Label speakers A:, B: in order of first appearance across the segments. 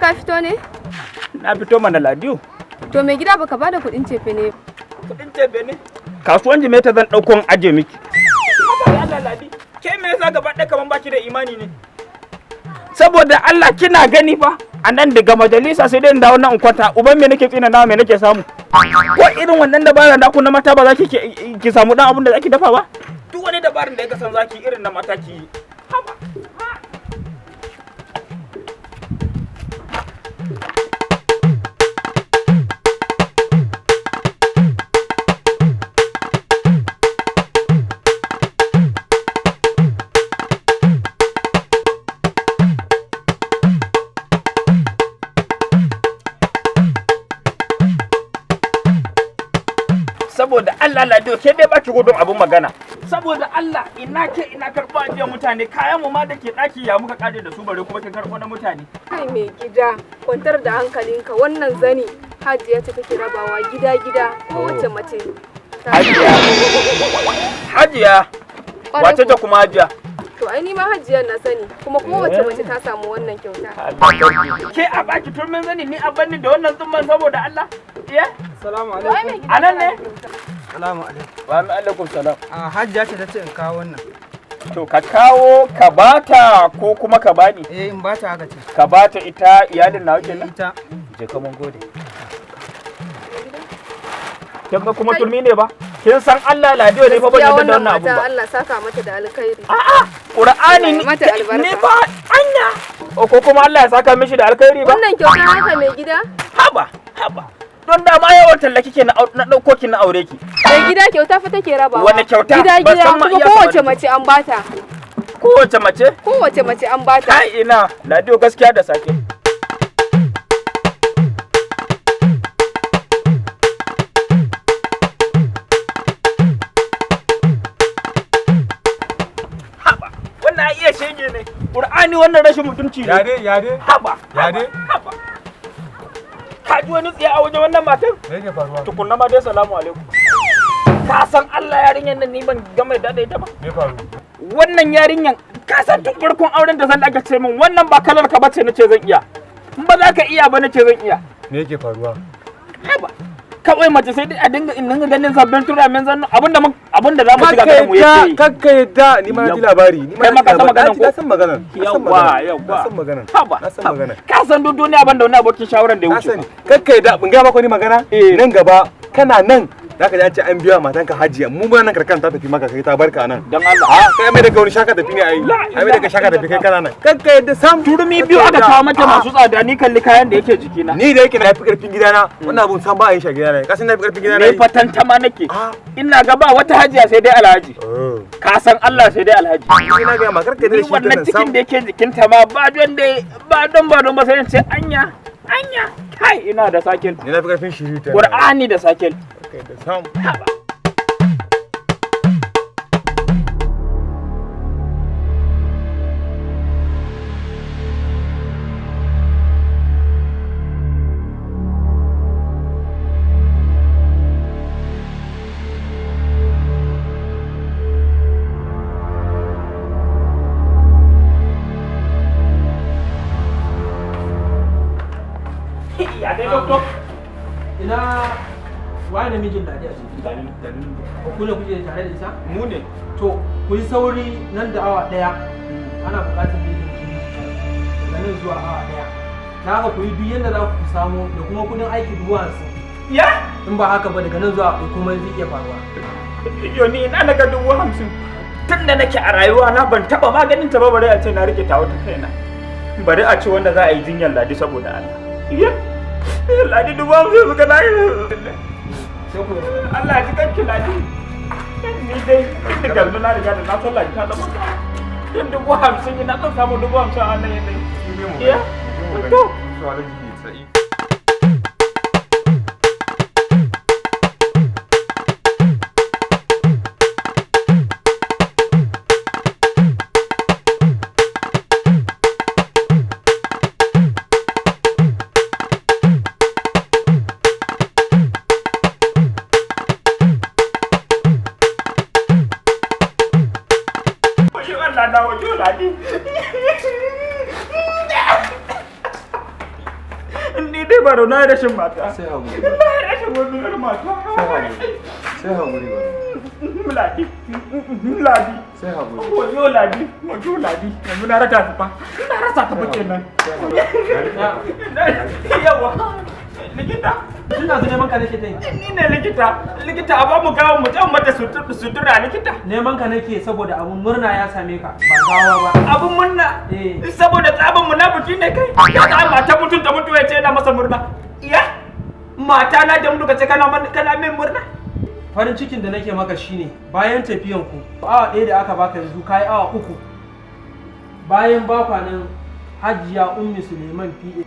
A: ka fito ne?
B: Na fito mana, Ladiyo.
A: To mai gida, baka bada kuɗin cefe ne.
B: Kuɗin cefe ne? Kasuwan Jimeta zan ɗauko in aje miki. Haba Allah, Ladi. Ke me yasa gaba ɗaya kaman baki da imani ne? Saboda Allah, kina gani fa a nan daga majalisa sai dai in dawo nan in kwanta. Uban me nake tsina na, me nake samu? Ko irin wannan dabarar da ku na mata ba za ki ki samu dan abun da zaki dafa ba? Duk wani dabarin da ya kasan zaki irin na mata ki yi. Haba. Saboda Allah, Lado, ke dai baki gudun abun magana. Saboda Allah, ina ke ina karɓo ajiyar mutane? Kayan mu ma da ke ɗaki ya muka kare da su, bare kuma kin karɓo na mutane.
A: Kai mai gida, kwantar da hankalinka. Wannan zani Hajiya ce take rabawa gida gida, kowace mace.
B: Hajiya, Hajiya?
A: Kwarai
B: Wace ta
A: kuwa.
B: kuma Hajiya?
A: To ai ni ma Hajiya na sani, kuma kowace mace ta samu wannan kyauta.
B: Ke a baki turmin zani, ni a banni da wannan tsumman, saboda Allah? Iya.
C: Salamu
A: To ai
C: alaikum.
A: mai gida
B: A nan
A: kana
B: ne?
A: da kyauta.
C: Salamu alaikum.
B: Wa alaikum salam.
C: A Hajiya ce ta ce in kawo wannan.
B: To ka kawo ka bata ko kuma ka bani?
C: Eh, in bata haka ce.
B: Ka bata ita, iyalin nawa kenan.
C: Ita.
B: Je ka, mun gode. Kin ga kuma turmi ne ba? Kin san Allah, Ladiyo, ne fa ban
A: Gaskiya
B: yadda da
A: wannan
B: wannan abun
A: mata
B: ba.
A: Allah saka mata da alkhairi.
B: A'a, Qur'ani
A: Allah ya mata albarka.
B: ni fa anya. O ko kuma Allah ya saka mishi da alkhairi ba?
A: Wannan kyauta haka, mai gida?
B: Haba, haba. Don da ma yawan talla kike na na dauko ki na aure ki.
A: Mai gida, kyauta fa take rabawa.
B: Wane kyauta?
A: Gida
B: Ban
A: gida
B: san ma
A: kuma
B: iya
A: kowace
B: samarin.
A: mace an bata.
B: Kowace mace?
A: Kowace mace an bata.
B: Kai ina, Ladiyo, gaskiya da sake. Haba, wannan ai iya shege ne. Qur'ani wannan rashin mutunci ne.
D: Ya dai, ya dai.
B: Haba,
D: Ya dai?
B: haba. Ka ji wani tsiya a wajen wannan matan?
D: Me yake faruwa?
B: Tukunna ma dai, salamu alaikum. Ka san Allah, yarinyar nan ni ban gama yadda da ita ba.
D: Me faru?
B: Wannan yarinyan, ka san tun farkon auren da zan aka ce min wannan ba kalar ka bace, nace zan iya. In ba za ka iya ba, nace zan iya.
D: Me yake faruwa?
B: Haba, kawai mace sai dai a dinga in dinga ganin sabbin turamen zannu, abinda za mu shiga garin mu yake yi.
D: Kakka yadda, ni ma na ji labari. Ni
B: Kai ma
D: na ji
B: ka san
D: labari.
B: maganan ko?
D: Na san maganan. Na san
B: Yawwa,
D: maganan.
B: yawwa.
D: Na san maganan.
B: Haba,
D: Na san
B: haba.
D: maganan.
B: Ka san duk duniya ban da wani abokin shawaran da ya
D: Na
B: wuce
D: sani. Kakka yadda, in ga maka wani magana?
B: Eh.
D: Nan gaba kana nan zaka ji an ce an biya matanka Hajiya. Mu muna nan karkan ta tafi maka, kai ta barka nan.
B: Dan Allah.
D: A kai mai daga wani shaka tafi ne ai.
B: La
D: Ai mai daga shaka tafi, kai kana nan. Kakka yadda sam.
B: Turmi biyu aka kawo mata masu tsada, ni kalli kayan da yake jikina.
D: Ni da yake na fi karfin gidana, wannan abun sam ba a yin shi a gidana. Ka san na fi karfin gidana.
B: Ne fatantama nake.
D: Ah.
B: Ina ga ba wata Hajiya sai dai Alhaji.
D: Oh.
B: Ka san Allah, sai dai Alhaji.
D: Ina ga ma karka yadda
B: Ni
D: da shi
B: wannan
D: nan
B: cikin
D: sam.
B: da yake jikinta ma ba don da ba don ba don ba sai in ce anya, anya, kai ina da sakin.
D: Ni na fi karfin shiri ta.
B: Qur'ani da sakin.
D: Kakka yadda sam.
B: Haba. Ya dai, doctor.
C: Ina waye namijin Ladi a ciki? Ko ku ne kuke tare da ita?
B: Mu ne.
C: To ku yi sauri, nan da awa ɗaya ana buƙatar bilin jini, daga nan zuwa awa ɗaya. Na haka ku yi duk yadda za ku samu da kuma kuɗin aiki 50,000.
B: Ya?
C: In ba haka ba, daga nan zuwa awa ɗaya komai zai iya faruwa.
B: Yo, ni ina naga 50,000? Tun da nake a rayuwa na ban taba maganin ta ba, bare a ce na rike tawa ta kaina. Bari a ce wanda za a yi jinyar Ladi, saboda Allah. Iya. Ladi, 50,000 suka na.
C: Sai ku
B: Allah ya ji kanki, Ladi. Ni dai tun da galmi na riga da na san Ladi ta zama. Tun 50,000, ina zan samu 50,000 a nan yanayi? Iya. To.
D: Su Alhaji Sa'id.
B: Wayo Allah na, wayo Ladi. Barau, na yi rashin mata.
D: Sai haƙuri.
B: Na yi rashin wani mata.
D: Sai haƙuri. Sai haƙuri Barau.
B: Ladi, Ladi.
D: Sai haƙuri.
B: Wayo Ladi, wayo Ladi. Yanzu na rasa ta fa. Na rasa ta fa kenan. Yawa. Likita.
C: Tun da neman ka nake ta yi.
B: Ni ne likita. Likita a ba mu gawa mu je mu mata sutura likita.
C: Neman ka nake saboda abun murna ya same ka ba gawa ba.
B: Abun murna.
C: Eh.
B: Saboda tsabin munafiki ne kai. Ya ga mata mutum ta mutu ya ce yana masa murna. Iya. Mata na da mutu ka ce kana kana min murna.
C: Farin cikin da nake maka shine bayan tafiyan ku awa 1 da aka baka yanzu kai awa 3. Bayan bakwa nan Hajiya Ummi Suleiman PA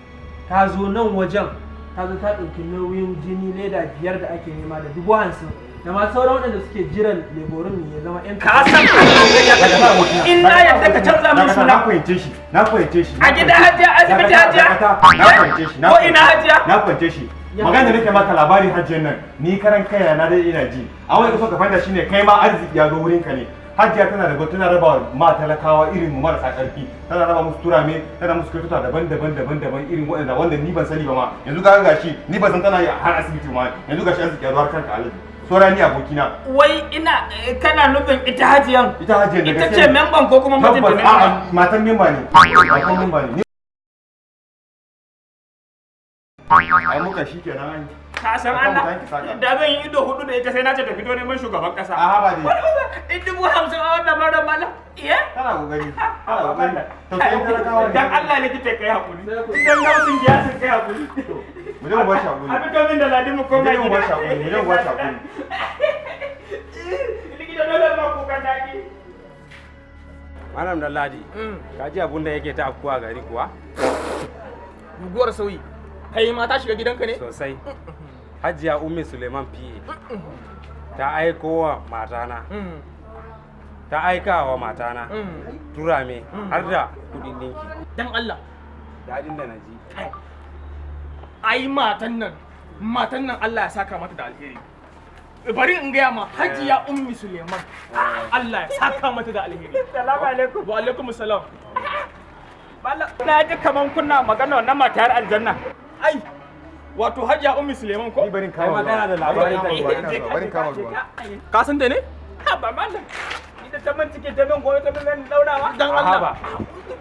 C: ta zo nan wajen ta zo ta ɗauki nauyin jini leda 5 da ake nema da 50,000 da ma sauran waɗanda suke jiran leburin ya zama 'yan
B: Ka san Allah in na yadda ka canza min suna.
D: Na fahimce shi. Na fahimce shi.
B: A gida Hajiya, asibiti Hajiya.
D: Na fahimce shi.
B: Ko ina Hajiya.
D: Na fahimce shi. Magana da nake maka labari Hajiyar nan, ni karan kaina na dai ina ji. A wani kaso ka fahimta shine kai ma arziki ya zo wurin ka ne. Hajiya tana da tana raba ma talakawa irin mu marasa karfi, tana raba musu turame, tana musu kyaututtuka daban-daban daban-daban irin waɗanda wanda ni ban sani ba ma. Yanzu ga gashi ni ban san tana yi har asibiti ma. Yanzu gashi arziki ya zo har kanka Alhaji. Saura ni abokina.
B: Wai ina kana nufin ita Hajiyan?
D: Ita Hajiyar da
B: Ita
D: gaske
B: ce
D: ne.
B: memban ko kuma mijinta
D: Tabbas
B: ne?
D: a'a matan memba ne. Matan memba ne. Ai muka shi kenan ai.
B: Ka san
D: Akan
B: Allah
D: mutan ki saka.
B: da zan yi ido 4 da ita sai na ce ta fito neman shugaban kasa.
D: A haba dai.
B: In 50,000 a wannan mara malam. Iya?
D: Tana kokari. Tana kokari. Tausayin talakawa ne.
B: Dan Allah likita kai hakuri. Dan nausin giyasin kai hakuri.
D: Mu je mu ba shi hakuri.
B: A fito min da Ladi mu
D: Mu
B: koma
D: je mu ba shi
B: gida.
D: hakuri. Mu je mu ba shi hakuri.
B: Likita dole ma kukan daɗi.
E: Malam Ladi, ka ji abun da yake ta afkuwa gari kuwa?
F: Guguwar sauyi. Kai ma ta shiga gidanka ne?
E: Sosai. Hajiya Ummi Suleiman PA ta aiko wa matana. Ta aika wa matana. Turame har da kudin dinki.
F: Dan Allah.
E: Dadin da na ji.
F: Ai matan nan, matan nan Allah ya saka mata da alheri. Bari in gaya ma Hajiya Ummi Suleiman. Allah ya saka mata da alheri.
B: Salamu alaikum.
F: Wa alaikum salam.
B: Malam, na ji kaman kuna magana wannan matar aljanna.
F: Ai wato Hajiya Ummi Suleiman ko?
D: Ni barin kama
E: Kai magana da
D: ruwa.
E: labari.
D: Barin kama ruwa.
F: Ka san da ne?
B: Haba malam. Ni da ta min ciki ta min goyo ta min zan daurawa.
F: Dan Allah.
E: Haba.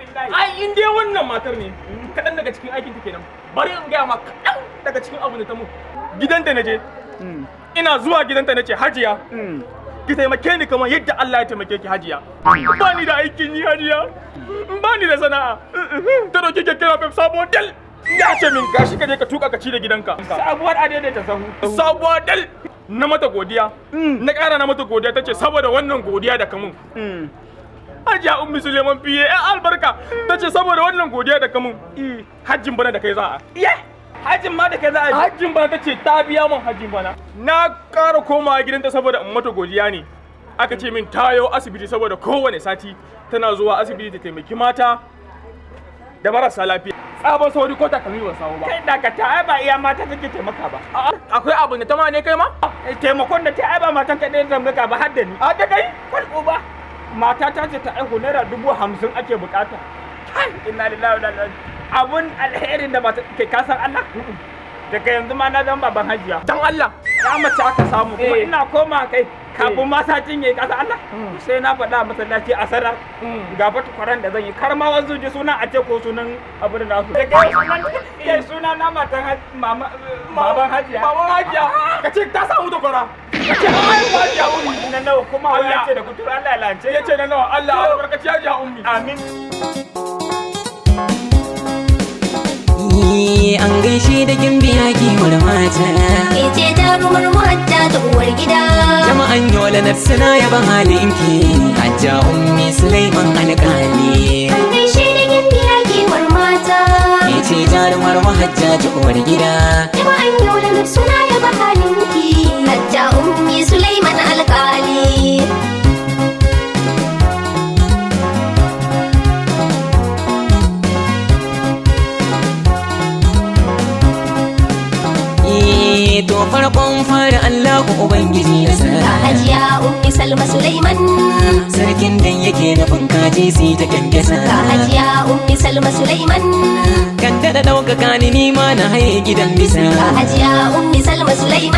B: Billahi.
F: Ai in dai wannan matar ne, kaɗan daga cikin aikin ta kenan. Bari in gaya ma kaɗan daga cikin abin da ta mun. Gidanta na je. Ina zuwa gidanta na ce Hajiya. Ki taimake ni kamar yadda Allah ya taimake ki Hajiya. Ba ni da aikin yi Hajiya. Ba ni da sana'a. Ta dauki keke napep sabo dal. Ya ce min gashi ka je ka tuka ka ci da gidanka.
B: Sabuwar adaidaita sahu.
F: Sabuwa dal. Na mata godiya. Na ƙara na mata godiya tace saboda wannan godiya da kamun. Hajiya Ummi Suleiman fiye ya albarka tace saboda wannan godiya da kamun. Hajjin bana da kai za a.
B: Iye! Hajin ma da kai za a ji.
F: Hajjin bana tace ta biya min hajjin bana. Na ƙara komawa gidanta saboda in mata godiya ne. Aka ce min tayo asibiti saboda kowane sati tana zuwa asibiti ta taimaki mata da marasa lafiya. Tsabon sauri ko takalmi ban samu ba.
B: Kai dakata ai ba iya mata take taimaka ba.
F: Akwai abin da ta ma ne kai ma?
B: Taimakon da ta ai ba matan kaɗai ta taimaka ba har da ni.
F: A ta kai?
B: Kwal uba. Mata ta ce ta aihu naira 50,000 ake bukata. Kai inna lillahi wa inna ilaihi raji'un. Abun alherin da mata kai ka san Allah? Daga yanzu ma na zama baban Hajiya.
F: Dan Allah.
B: Ya mace aka samu kuma
F: Eh.
B: ina koma kai kafin ma satin yayi kasa Allah sai na faɗa a masallaci a sarar ga fa tukwaran da zan yi kar ma wasu ji suna a ce ko sunan abin da su daga yau sunan kai suna na matan mama baban Hajiya.
F: Baban Hajiya. Ka ce ta samu takwara. Ka ce an haihu Hajiya Ummi.
B: Na nawa kuma
F: Allah.
B: ya ce da kuturu Allah ya lance.
F: Ya ce na nawa Allah albarkaci Hajiya Ummi.
B: Amin.
G: An gaishe da gimbiya giwar mata.
H: Ke ce jarumar muhajja ta uwar gida.
G: Jama'an yola na suna yaban halinki Hajja Ummi Sulaiman alƙali.
H: An gaishe da gimbiya giwar mata.
G: Ke ce jarumar mahajja ta uwar gida.
H: Jama'an yola suna yaba halinki. Hajja Ummi Sulaiman alƙali.
G: To farkon fara Allahu Ubangiji na
H: Ga
G: sa.
H: Hajiya Ummi Salma Sulaiman.
G: Sarkin Arzikin da yake nufin kaji su ta kyankyasa.
H: Ga Hajiya Ummi Salma Sulaiman.
G: Kan daɗa ɗaukaka ni nima na haye gidan bisa.
H: Ga Hajiya Ummi Salma Sulaiman.